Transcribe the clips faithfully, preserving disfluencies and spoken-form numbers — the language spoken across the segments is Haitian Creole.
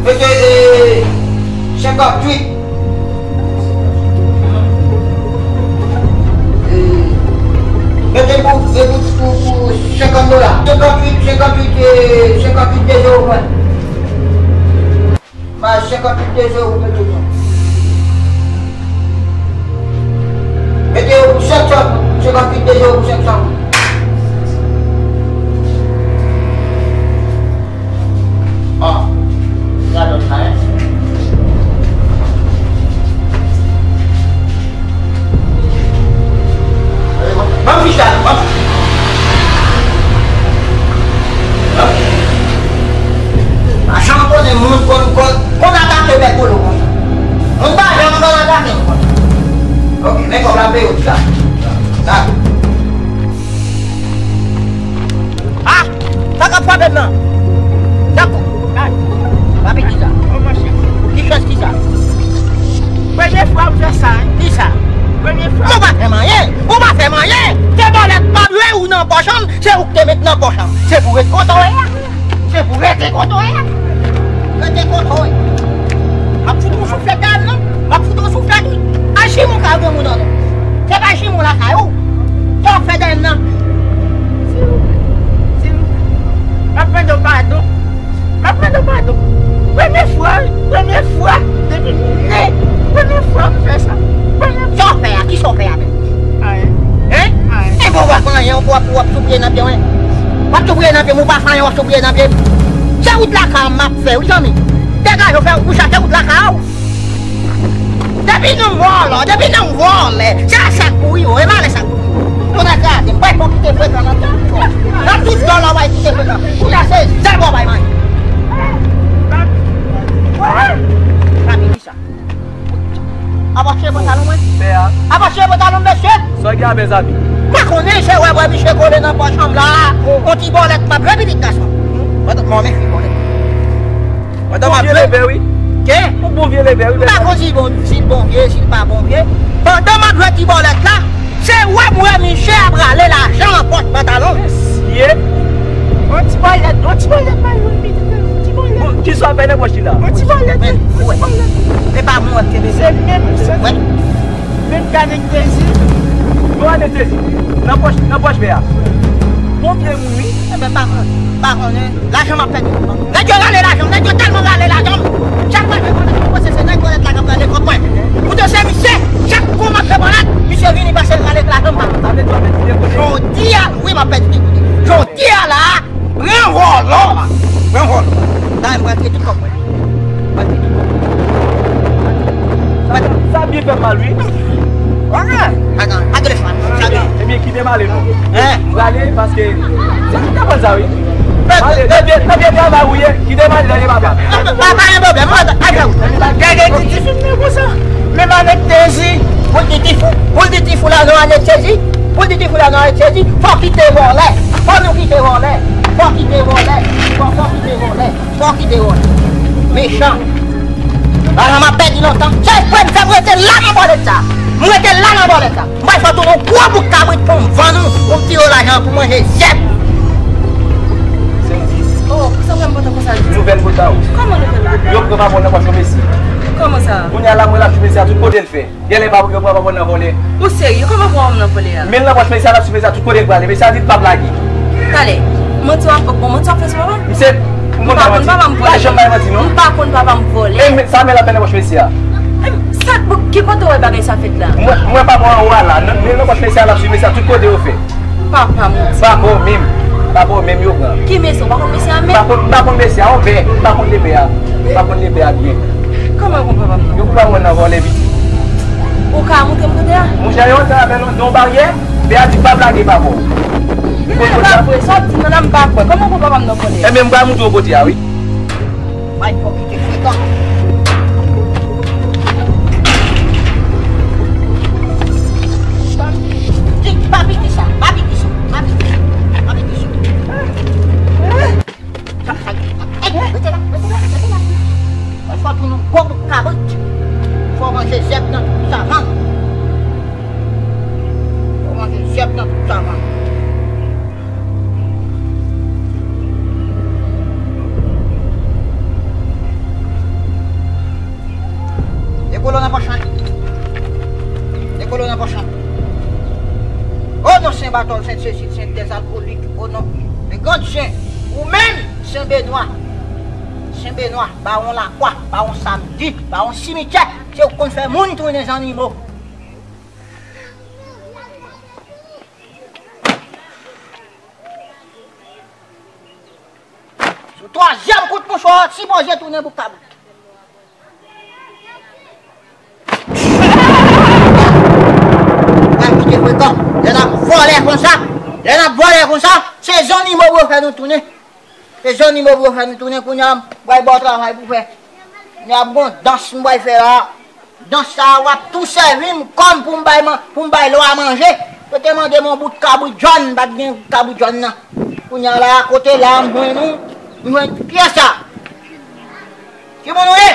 Mete, e, senkanntuit. E, mete pou, e, pou, pou, pou senkant dola. Senkanntuit, senkanntuit, e, senkanntuit de zewo mwen. Ba senkanntuit de zewo mete non. Mete yo pou senk san, senkanntuit de zewo pou senk san. Ah, sa dòt la, hein? Ban m fich la, ban m. Ban m. Pa janm konnen moun konn, konn, konn atake bèk kolo konsa. Moun pa janm konn atake m konsa. Ok, men kòb la peye w di la. La. Ah! Sa k ap frape m nan? Sa k... Papi, kisa? Ki chans kisa? Premye fwa m fè sa, wi. Kisa? Premye fwa. Ou pa fè m anyen. Ou pa fè m anyen. Ti bòlèt pa dwe ou nan pòch an, se ou k te met nan pòch an. Se pou ret kote w ye a. Se pou rete kote w ye a. Rete kote w ye. M ap fout ou souflèt dèyè m nan. M ap fout ou souflèt, wi. Aji moun ka granmoun an non. Se pa aji moun lakay ou. Sa w ap fè dèyè m nan? Silvouplè. Silvouplè. M ap mande w padon. M ap mande w padon. Premye fwa, wi. Premye fwa depi m ne. Premye fwa m fè sa. Premye fwa. Sa w fè a? Kisa w fè a menm? Anyen. Hein? Anyen. Enben w pa fè anyen, w ap, w ap sou pye nan pye mwen. W ap sou pye nan pye m, ou pa fè anyen, w ap sou pye nan pye m. Se wout lakay m m ap fè, wi, zanmi. Degaje w, fè, ou chache wout lakay ou. Depi nan vòlò, depi nan vòlè, se a sa k pouri yo, e malè sa k pouri yo. Moun a kraze, m pa pran kite frekan nan tout. Nan tout zòn la, w pa kite frekan. Kounye a se zèb w bay manje. Papi, kisa? Apa chire pantalon mwen? Apa chire pantalon mesye? Sa w gen a mezanmi? M pa konnen, se wè, wè misye kole nan pòch an la. On ti bòlèt m ap jwe pitit gason. Mwen, mwen, men fi bòlèt. Pandan m ap jwe. Bon vye lepè, wi. Ke? On bon vye lepè, wi. M pa konn si bon, si l bon vye, si l pa bon vye. Pandan m ap jwe ti bòlèt la, se wè m wè misye ap rale lajan nan pòch pantalon. Mesye. On ti bòlèt, on ti bòlèt pa yon pitit, on ti bòlèt. Bon, kisa w fè nan pòch li la? On ti bòlèt, on ti bòlèt. E pa mwen w ap kenbe. Se menm, se menm. Menm gade k tezi. Bon, gade tezi. Nan pòch, nan pòch vè a. Bon vye moun, wi. Enben, pa konnen, pa konnen. Lajan m ap pèdi. Nèg yo rale lajan m, nèg yo tèlman rale lajan m. Chak fwa m pran, m panse se nèg bòlèt la k ap rale kòb mwen. Poutan se misye, chak kou m ap fè bòlèt, misye vini pase l rale lajan m pa. Sa vle di w ap pèdi de kote. Jodi a, wi, m ap pèdi de kote. Jodi a la, pran vòlò. Pran vòlò. Dayè, m rantre tout kòb mwen. Sa byen fè m mal, wi. Ebyen, kite m ale non. Hein? M prale paske se tout aprann sa, wi. Nan vye, nan vye travay ou ye, kite m ale, papa. Pa, pa gen pwoblèm, mwen, ale. Gade ti tifou konsa. Menm avèk tezi. Pou l di tifou, pou l di tifou la non avèk tezi. Pou l di tifou la non avèk tezi. Fò kite vòlè. Fò nou kite vòlè. Fò kite vòlè. Fò, fò kite vòlè. Fò kite vòlè. Mechan. Lajan m ap pèdi lontan. Se eksprè m fè m rete la nan bòlèt sa. M rete la nan bòlèt sa. M pral fè tounen yon gwo bouk kabrit pou m vann ou, pou m tire w lajan pou manje zèb. Oh, sa vrèman enpòtan konsa. Nouvèl enpòtan, wi. Kòman nouvèl enpòtan? Yo pran papa w nan pòch yon mesye. Kòman sa? Kounye a la, mwen la, ti mesye a tout kote l fè. Genlè pa, yo pran papa w nan vòlè. Ou serye? Kòman pran w nan vòlè a? Men l nan pòch mesye a, l ap swiv mesye a tout kote l prale. Mesye a di l p ap lage. Talè, manti w ap, bon, manti w ap fè sou papa m? Misye, m konn pa konn papa m vòlè. M pa janm bay manti, non. M pa konn papa m vòlè. E men, sa men l ap fè nan pòch mesye a? Em, sa, ki kote w wè bagay sa fèt la? Mwen, mwen papa w anwo a la. Nan, men nan pòch mesye a, l ap swiv mesye a tout kote yo fè. Papa m. Papa w menm. Papa w menm yo pran. Ki mesye? Ou pa konn mesye a menm? M pa konn, m pa konn mesye a, yon pè. M pa konn lepè a. M pa konn lepè a byen. Kòman ou konn papa m nan? Yo pran mwen nan vòlè pitit. Ou ka montre m kote a? Monchè, yon tan avè yon, yon baryè, pè a di pa blage papa w. Li pa vre, sa w ap di m nan la m pa kwè. Kòman ou konn papa m nan vòlè a? Ebyen, m pral montre w kote a, wi. Bay fò kite frekan. Papi, kisa? Papi, kisa? Papi, kisa? Papi, kisa? Ey, rete la, rete la, rete la. Fò tounen yon gwo bouk kabrit. Fò manje zèb nan tout savann. Fò manje zèb nan tout savann. Batòl Sent Sesil, Sent Dèzalkolik, o non de Grandijen, ou menm, Sen Benwa, Sen Benwa, Bawon Lakwa, Bawon Samdi, Bawon Simityè, se ou k konn fè moun tounen zannimo. Sou twazyèm kout mouchwa, sipoze tounen bouk kabrit. Pral kite frekan. Lè n ap vòlè konsa, lè n ap vòlè konsa, se zannimo pou yo fè nou tounen. Se zannimo pou yo fè nou tounen, kounye a, m pral ba w travay pou fè. Kounye a, m gon dans m pral fè la. Dans sa a, w ap tou sèvi m kòm pou m bay man-, pou m bay lwa manje. Yo te mande m yon bout kabrit jòn, m pa t gen kabrit jòn nan. Kounye a la, kote la, m jwenn ou, m jwenn kiyès sa? Ki moun ou ye?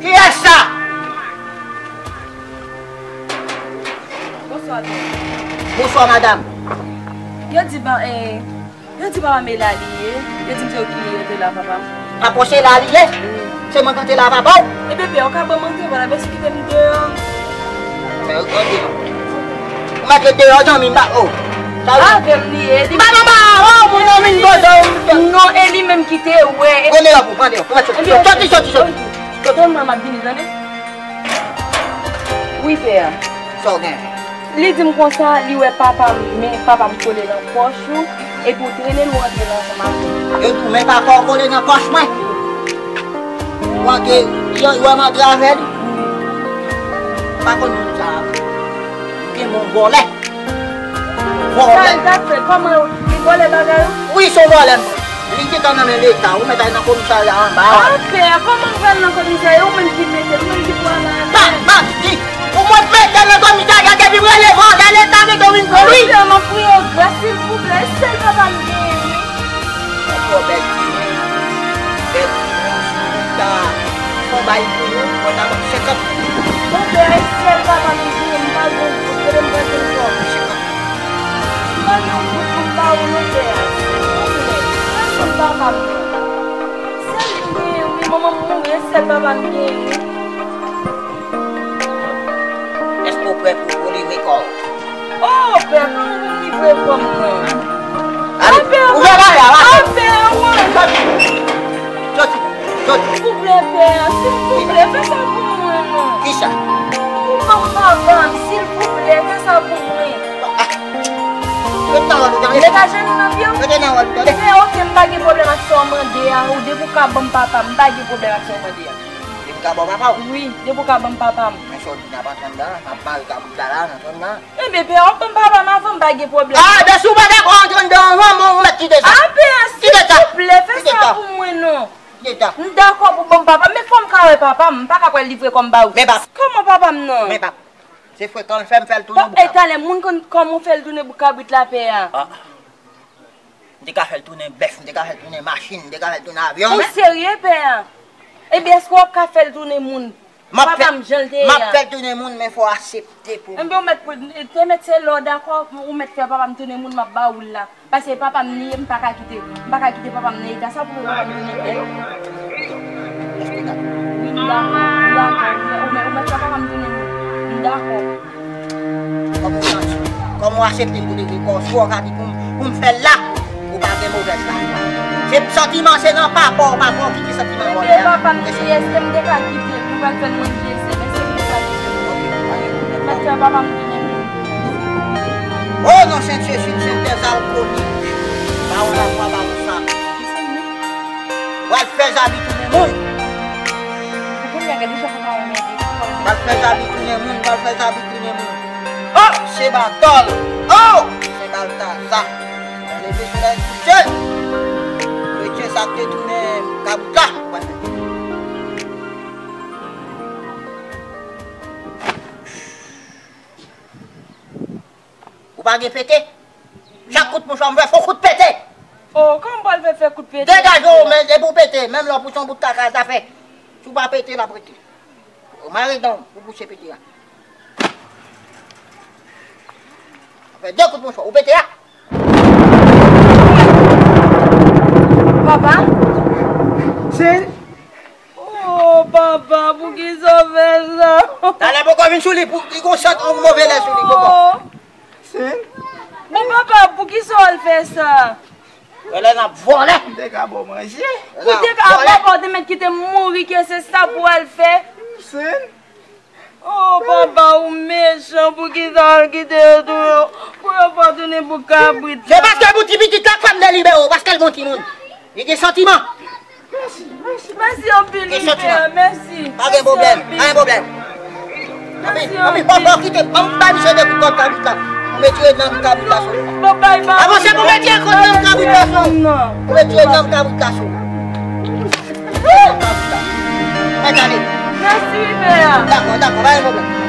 Kiyès sa? Bonswa, doktè. Bonswa, madanm. Yo di ban, eh, Yo di papa m e la li ye. Yo di m se yo ki rete la, papa m. Papa w se la li ye? Se mwen k rete la, papa w? Ebyen, pè, ou ka ban m antre, papa, pèsonn kite m deyò. Mè, ou mèt ret deyò, zanmi m pa, oh. Sa vle avè m li ye. M pa nan ba, oh, moun nan vin kote w. Non, e li menm ki te wè. Pran deyò pou, pran deyò. Ou mèt soti. Ebyen, soti, soti, soti. Soti. Tann mwen, m ap vini, tande. Wi, pè a. Sa w gen? Li di m konsa, li wè papa m, men papa m kole nan pòch ou, epi w trennen l, ou antre la ansanm avè l. Yo di w, men papa w kole nan pòch mwen. Ou antre, yo, yo wè m antre avè l. M pa konn moun sa a. Li gen bon vòlè. Vòlè. Sa l t ap fè? Kòman yo? Li vòlè bagay ou? Wi, se yon vòlè m. Li gentan nan men Leta, ou mèt al nan komisarya anba a. Ah, pè, kòman m pral nan komisarya? Ou menm ki mete l, ou menm ki pral la. Pa, pa, di, ou mèt mete l nan komisarya, depi m rele vòlè, Leta mete w vin pran, wi. Pè, m ap priye w gras, silvouplè, e sèl papa m genyen, wi. Ankò bèl ti nen, bèl ti nen, si Leta fè yon bagay pou ou, mwen ta ban m senkant. Bon, pè, e sèl papa m genyen, m pa gen yon goud, kote m pral jwenn kòb? Senkant. M pa gen yon goud pou m ba ou non, pè a. Silvouplè, pran swen papa m nan. Sèl li m genyen, wi, manman m mouri, e sèl papa m genyen, wi. Èske w prè pou, pou livre kò w? Oh, pè, kòman pou m livre kò m nan? Ale, ouvè bagay la, ale. Ah, pè, wi. Soti, soti, soti. Silvouplè, pè, silvouplè, fè sa pou mwen, non. Kisa? Pou ban m papa m, silvouplè, fè sa pou mwen. Ah. Rete nan wòl ou, tande. Mete ajenou nan pye w. Rete nan wòl ou, tande. Ebyen, oke, m pa gen pwoblèm ak sa w mande a. Ou depi w ka ban m papa m, m pa gen pwoblèm ak sa w mande a. Depi w ka ba w papa w? Wi, depi w ka ban m papa m. Men sa w di n ap antre anndan, n ap mare kabrit la la, n ap antre anndan. Ebyen, pè, w ap ban m papa m avan, m pa gen pwoblèm. Ah, ebyen, si w pa dakò antre anndan avan, mwen, ou mèt kite sa. Ah, pè, silvouplè, fè sa pou mwen, non. Kite sa. M dakò pou ban m papa m, men fò m ka wè papa m, m pa ka pral livre kò m ba ou. Men papa. Kòman papa m nan? Men papa. Se frekan l fè m fè l tounen bouk kabrit. E talè, moun konn kòman w fè l tounen bouk kabrit la, pè a? Ah. M te ka fè l tounen bèf, m te ka fè l tounen machin, m te ka fè l tounen avyon, men. Ou serye, pè a? Ebyen, èske w ap ka fè l tounen moun? Papa m jan l te ye a. M ap fè l tounen moun, men fò w aksepte pou m. Enben, ou mèt pou, te mèt se lè w dakò, ou mèt fè papa m tounen moun, m ap ba ou l la. Paske papa m li ye, m pa ka kite, m pa ka kite papa m nan eta sa pou papa m tounen bèf. Èske w dakò? Wi, m dakò, m dakò, m dakò. Ou mèt, ou mèt fè papa m tounen moun. M dakò. Kòman w santi w? Kòman w aksepte m pou te gen kò w? Si w ka di pou m, pou m fè l la, ou pa gen movèz lafwa. Se santiman, se nan papa w, papa w ki gen santiman vòlè a. Ebyen, papa m li ye, èske m te ka kite l pou pral fè l manje, se, èske m te ka kite l? Mèt fè papa m tounen moun. O non, Sent Sesil, Sent Dèzalkolik, Bawon Lakwa, Bawon Sa. W al fè zabi tounen moun. Pou kounye a, gade jan papa w mède. W al fè zabi tounen moun, w al fè zabi tounen moun. O, Sen Batòl! O, Sen Baltaza! Leve solèy kouche! Kretyen sa k te tounen kabrit la, w al fè. Ou pa gen pete? Chak kout mouchwa m fè, fò kout pete! O, kòman m pral fè fè kout pete? Degaje w, men depi w pete, menm lè w pouse yon bout kaka, zafè. Si w pa pete, l ap rete. Ou mare dan w pou pouse pete a. Fè de kout mouchwa, ou pete a. Papa? Se O papa, poukisa w fè sa? Talè poko vin sou li pou li gon sant yon move lè sou li poko. Sen. Bon papa, poukisa w al fè sa? Wè lè n ap vòlè. M te ka ba w manje. Ou te ka papa, w te mèt kite m mouri ke se sa pou w al fè. Sen. Oh papa, ou mechan, poukisa w al kite yo touye w? Pou yo pa tounen pou kabrit la. Se paske pou ti pitit la k fè m delibere w, paske l bon timoun. Li gen santiman. Mèsi, mèsi. Mèsi anpil, Libè. Mèsi. Pa gen pwoblèm, pa gen pwoblèm. Anpil, anpil, papa, kite, ban m bay misye de kout kòd kabrit la. Pou m retire nanm kabrit la sou. Avanse pou m retire kòd nanm kabrit la sou. Pou m retire nanm kabrit la sou. Mèt ale. Mèsi, Libè. Dakò, dakò, pa gen pwoblèm.